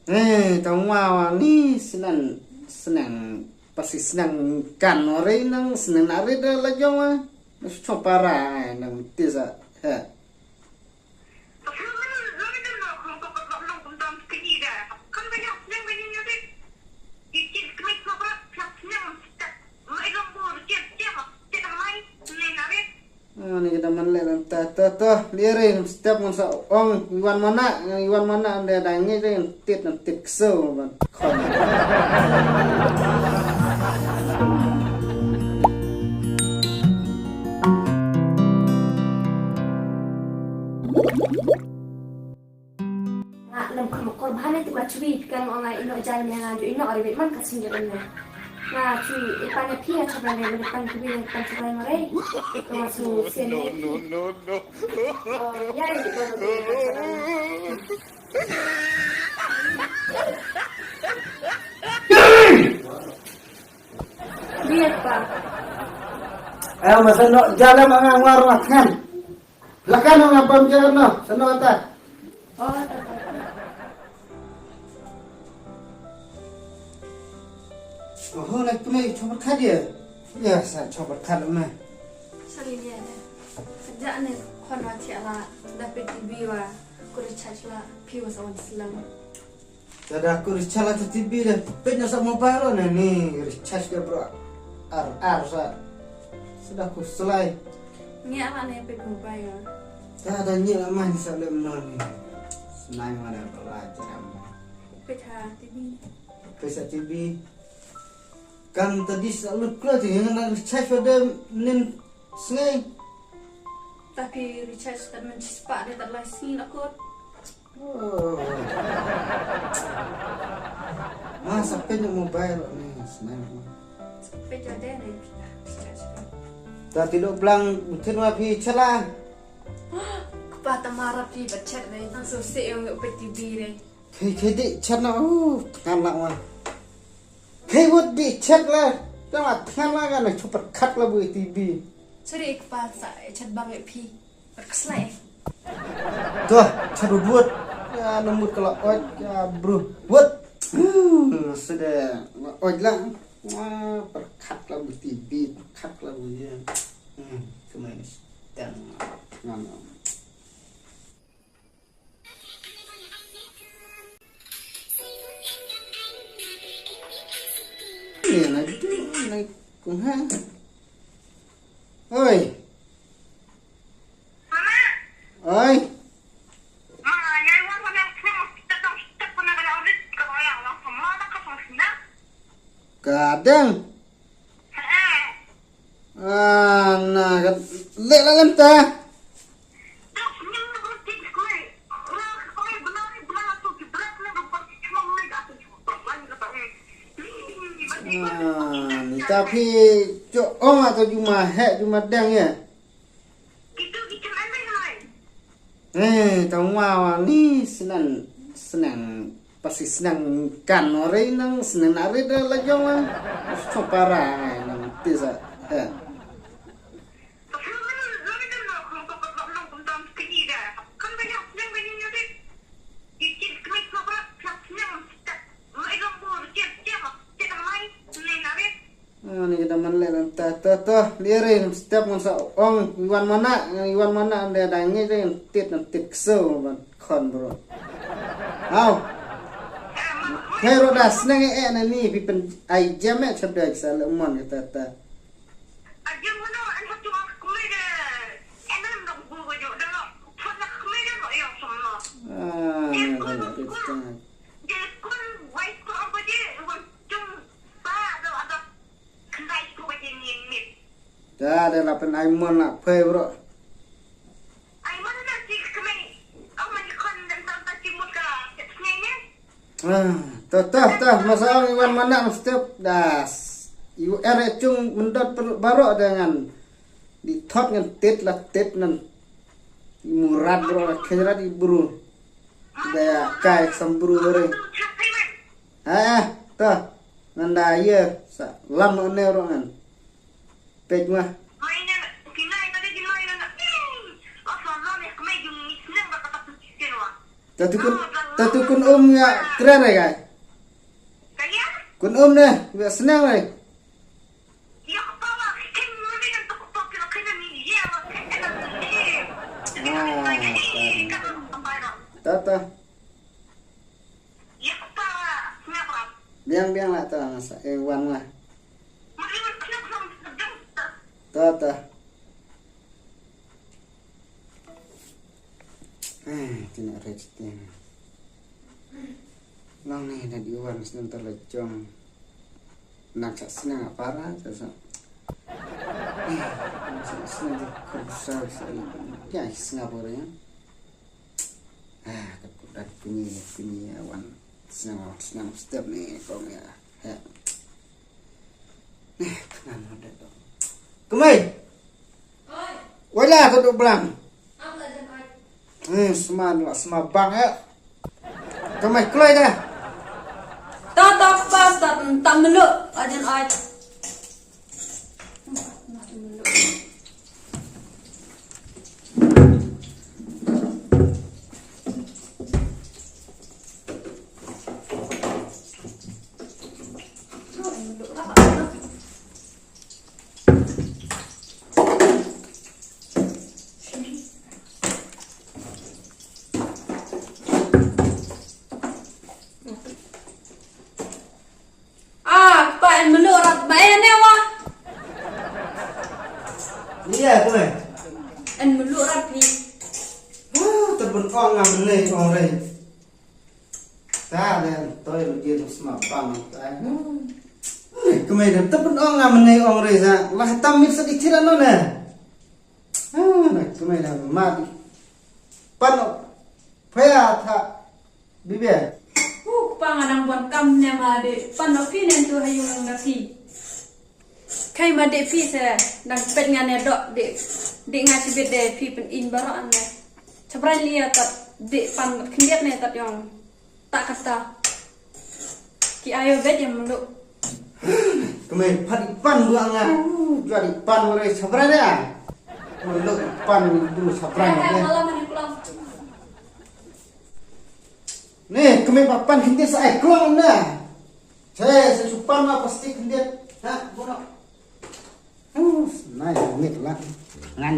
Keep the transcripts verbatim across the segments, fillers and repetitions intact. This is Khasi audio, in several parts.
Eh, tang wa wa ni sneng, sneng, pasi sneng kan ore nang sneng na re da la jong wa. Nang chong para, eh, nang tisa, eh. Ah, ni kita man le nang ta, ta, ta, liere, step ngan sa ong, iwan mana, iwan mana, ande da ngi de, tit, nang tit kso, ban. Khon. Nga lem kham kor bahane tu ka chui kan ong ai ino jai me nga ju ino ari bet man ka sing jai me. Nga chui ipan ya pia chapan me me pan tu bi pan chapan me re. Ko ma su sen ne. No, no, no, no. Oh, ya, ya, ya, ya. Biar pa. Ayo masa no jalan ma nga ngwar ma kan. Lakan ong abam jalan no, sano kata. Oh, tak, tak. Oh, nak kena cuba kat dia. Ya, sa cuba kat mah. Sorry dia dah. Sejak ni khon wa cik la, dah pay T V wa, ku recharge la, phi wa sawan selang. Tada aku recharge la T V dah. Pet na sa mobile lo na ni recharge ka bro. Ar ar sa. Sudah ku selai. Ngi ala ne pet mobile. Tada ngi la mah ni sa le mno ni. Senai mana belajar am. Pet ha T V. Pet sa T V. Kan tadi sa lu klo ti yang na recharge pada nin sngai. Tapi recharge kan men spa de tak lai sini nak kot. Oh. Ma sa pin mobile ni snap. Pin jode ni. Ta ti dok blang butin ma phi chala. Kpa ta mara phi ba chat ni. Nang so se yong yo pin T V ni. Khi khi di chat na uh kan la ma. Khi wut di chat la. Ta ma kan la kan chupat khat la bu T V. Sorry kpa sa chat bang yo phi. Berkeslai. Tuh, chat buat. Ya, lembut kalau oj, ya, bro. Buat. Hmm, sudah oj lah. Wah, perkat lah bu T V, perkat lah bu ya. Hmm, kemana sih? Dan ngam. Ni na tu na kung ha. Oi. Oi. Ka dang. Ah, na ka leh la lem ta. Ah, ni ta phi cho ong a to juma he juma dang ya. Eh, tang wa wa ni sneng sneng pasi sneng kan ore nang sneng na re da la jong wa. Chong para nang tisa. Eh. Ah, ni kita man le ta ta ta liere step ngan sa ong iwan mana iwan mana ande da ngi de tit na tit kso ban khon bro. Hau. Hei ro da sneng e na ni pi pen ai jam e chap da sa le mon kita ta. Ah, na na kita. Da da la pen ai mon la phai bro. Ah, to to to masa ong iwan mana step das. U er e chung mendot perut baro da ngan. Di thot ngan tit la tit nan. Murat bro la khein rat i bru. Da ya kai sam bru re. Eh, eh, to. Ngan da ye sa lam ne ro ngan. Pek ma. Ta tu kun. Tu kun um ïa kren ai kai. Kun um ne, ïa sneng ai. Ah, sorry. Ta ta. Biang biang lah ta sa eh wan lah. Ta ta. Eh, tina rejeki. Nang ni na diwan snem terlejong. Nak sa sneng apa ra sa sa. Eh, sa sneng di kursa sa. Ya, sneng apa ra ya. Ah, kat kudat kunyi kunyi awan. Sneng awan sneng step ni kong ya. Ya. Kumei. Wala ka duk blang. Eh, sma la sma bang eh. Kumei kloi dah. Ta ta pa ta ta melu ajan ai. Ah, pa en melu rat ba en ne wa. Iya, kumei. En melu rat phi. Wah, terbun ong ngam ne ong rei. Ta den toi lagi tu sma bang ta. Kumei den terbun ong ngam ne ong rei sa. Lah tam mit sa di chiran no ne. Ah, kumei den mat. Pan no. Pha ya tha. Bibe. Hu pa nga nang buan kam ne ma de pan no phi nen tu hayu nang da phi. Kai ma de phi se nang pet nga ne dok de de nga chibit de phi pen in baro an ne. Chabrai lia tat de pan khyndiat ne tat yong. Tak kata. Ki ayo bet yang meluk. Kumei pat ipan dua nga. Jua ipan mare chabrai de. Meluk ipan du chabrai de. Ni kami papan hindi sa ai klong na. Che sa chupan ma plastik hindi. Ha, bono. Us, nai ngit la. Ngan.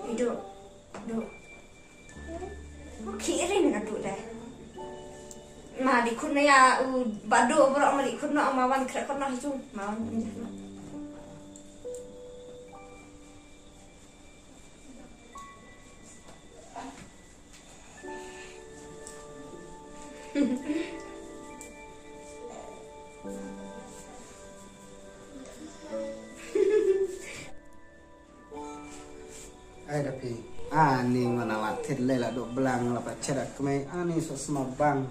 Ido. Duk. Ki ring ka duk deh. Ma di khun na ya u badu bro ma di khun no ma wan kre khun no hi chung ma wan. Ai da phi. Ani mana la thit le la dok blang la pa chedak kmai ani so sma bang.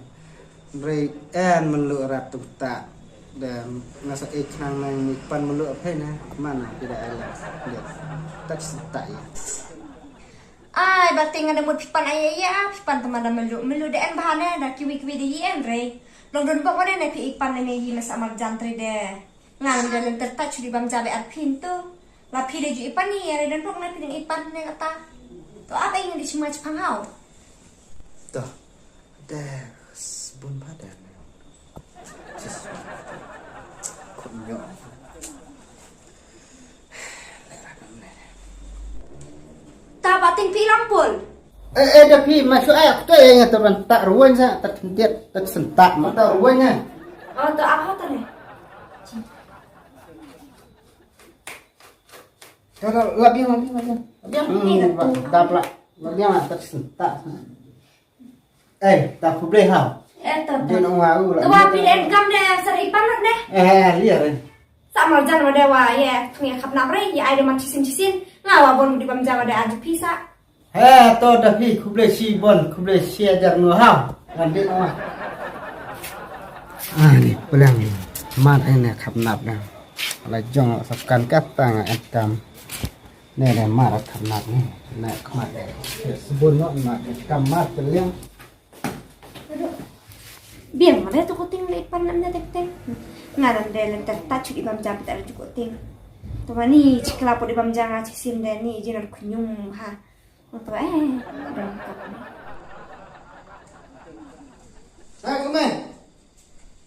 Bre en melu rat tu ta. Da nga sa ek nang nang ni pan melu ape na mana pida ai la. Tak sita ya. Ai ba ting ada mut phi pan ai ya phi pan teman da melu melu da en bahane da kiwi kiwi da yi en re. Long don bok wane ne phi ik pan ne yi masa mar jan tre de. Ngan da lem tertak chudi bam jabe ar phin tu. La phi de ju ipan ni are dan pok na phi ding ipan ne kata. To apa ingin di chima chipang hau. To. De sbun badan. Kunyo. Ta bating phi lampul. Eh, eh, da phi masuk ai aku tu yang terbentak ruan sa tersentak tersentak mata ruan ya. Oh, to apa tu ni? Ka la biang la biang la biang. La biang ni la tu. Dap la. La biang la tak sentak. Eh, tak kublai ha. Eh, tak. Dia nak ngau la. Tu api den kam de sari panak de. Eh, liar. Sa marjan wa de wa ye, tu ye khap nak re, ye ai de man chisin chisin. Nga wa bon di bam jawa de aju pisa. He to da phi khublei shibun khublei shi hajar nguh ha. Ngan dei noh. Ah ni plang mat ai ne khap nap da. La jong sa kan kata nga et kam. Ne da mat khap nap ni. Na khmat da. Shibun noh mat et kam mat peliang. Biang mane tu kuting le pan nam ne tek tek. Ngaran de len ter ta chu ibam jam ter chu kuting. Tu mani chikla po ibam jam nga chisim de ni jinar kunyum ha. Tu eh. Hai kume.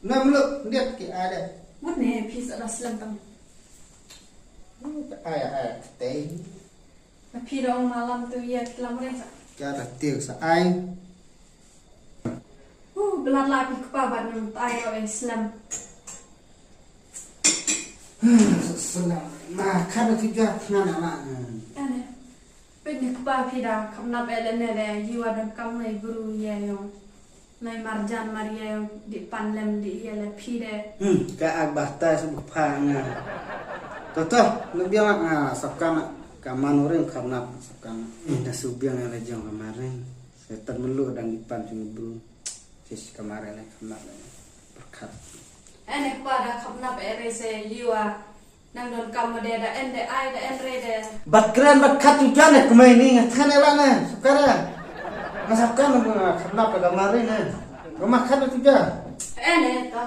Nam lu ndiat ki ada. Mut ne phi sa da slem tam. Ai ai tei. Na phi dong malam tu ya ki lam re sa. Ka da tiu sa ai. Uh, belat la phi kpa ban nang tai o e slem. Slem. Ma kada tu ja na na na. Ane. Peit ne kpa phi da kham nap e le ne de yi wa dang kam nai bru ye yo. Nai marjan mar ye yo di pan lem di ye le phi de. Hmm, ka ak bah tai sa bu pha nga. To to, na biang nga sap kan ka man uring kham nap sap kan. Hmm, da su biang le jong ka maring. Setan melu dang di pan jong bru. Sis ka maring ne kham nap le. Berkat. Ane kpa da kham nap e re se yi wa. Nang don kam ma de da en de ai da en re de. Bat kren bat khat tu jan ek mai ni nga than e la ne. Sukara. Nga sap kan nga khat nap ka mari ne. Nga ma khat tu jan. En e to.